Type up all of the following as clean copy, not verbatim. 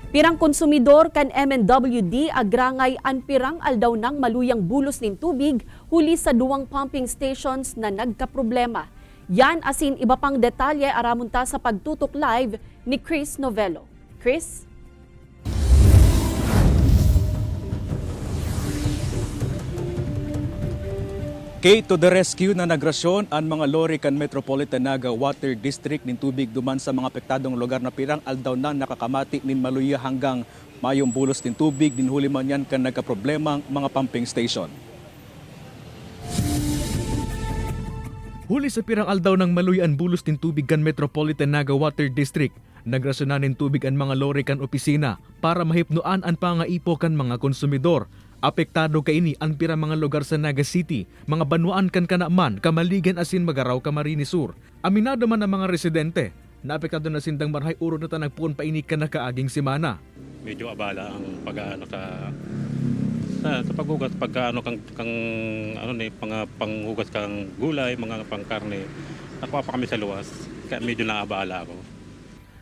Pirang konsumidor kan MNWD agrangay an pirang aldaw ng maluyang bulos nin tubig huli sa duwang pumping stations na nagkaproblema. Yan asin iba pang detalye aramunta sa pagtutok live ni Chris Novello. Chris? Kate, to the rescue na nagrasyon ang mga lori kan Metropolitan Naga Water District nin tubig duman sa mga apektadong lugar na pirang aldaw na nakakamati nin maluya hanggang mayong bulos nin tubig nin huli man yan kan nagkaproblemang mga pumping station. Huli sa pirang aldaw ng maluyan bulos nin tubig kan Metropolitan Naga Water District, nagrasyonan nin tubig ang mga lori kan opisina para mahipnuan ang pangaipo kan mga konsumidor. Apektado kaini ang pirang mga lugar sa Naga City, mga banwaan kan Kanaman, Kamaligan asin Magaraw, Camarines Sur. Aminado man ang mga residente na apektado na sindang marhay uro na tanagpuon paini kan nakaaging semana. Medyo abala ang pag-ano sa paghugas, pagka ano kang kang ano ni mga panghugas kang gulay, mga pangkarne. Nakuha pa kami sa luwas. Kaya medyo naabala ako.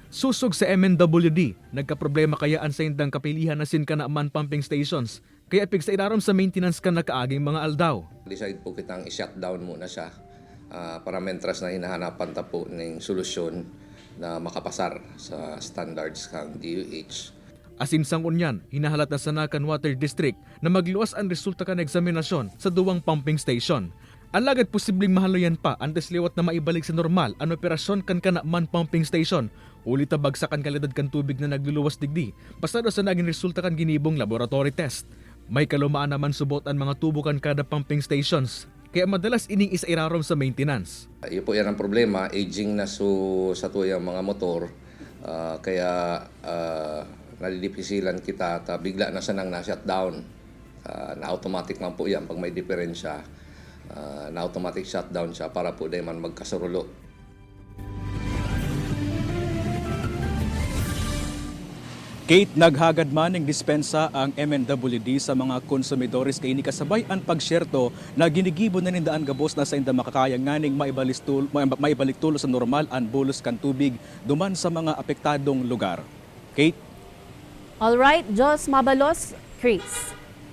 Susog sa MNWD, nagkaproblema kaya ang sa indang kapilihan na sin Kanaman pumping stations. Kaya pig sa ilarom sa maintenance kan nakaaging mga aldaw. Decide po kitang i-shutdown muna siya para mentras na hinahanapan ta po ng solusyon na makapasar sa standards kang DOH. Asin sang unyan, hinahalat na Sanakan Water District na magluwas ang resulta kan eksaminasyon sa duwang pumping station. Alagad posibleng mahaloyan pa antes liwat na maibalik sa normal ang operasyon kan Kanaman pumping station. Ulit ta bagsakan kalidad kan tubig na nagluluwas digdi pasado sa naging resulta kan ginibong laboratory test. May kalumaan naman subot ang mga tubo kan kada pumping stations. Kaya madalas ining isa irarom sa maintenance. Iyo po yan ang problema, aging na sa tuyang mga motor, kaya nadidipisilan kita ta bigla na sanang na-shutdown. Na automatic man po yan pag may diferensya, na automatic shutdown siya para po di man magkasurulo. Kate, naghagad man ng dispensa ang MNWD sa mga konsumidores kay ini kasabay ang pagsyerto na ginigibo na nindaan gabos na sa inda makakaya nganing maibalik tulo sa normal ang bulos kan tubig duman sa mga apektadong lugar. Kate? Alright, Jos Mabalos, Chris.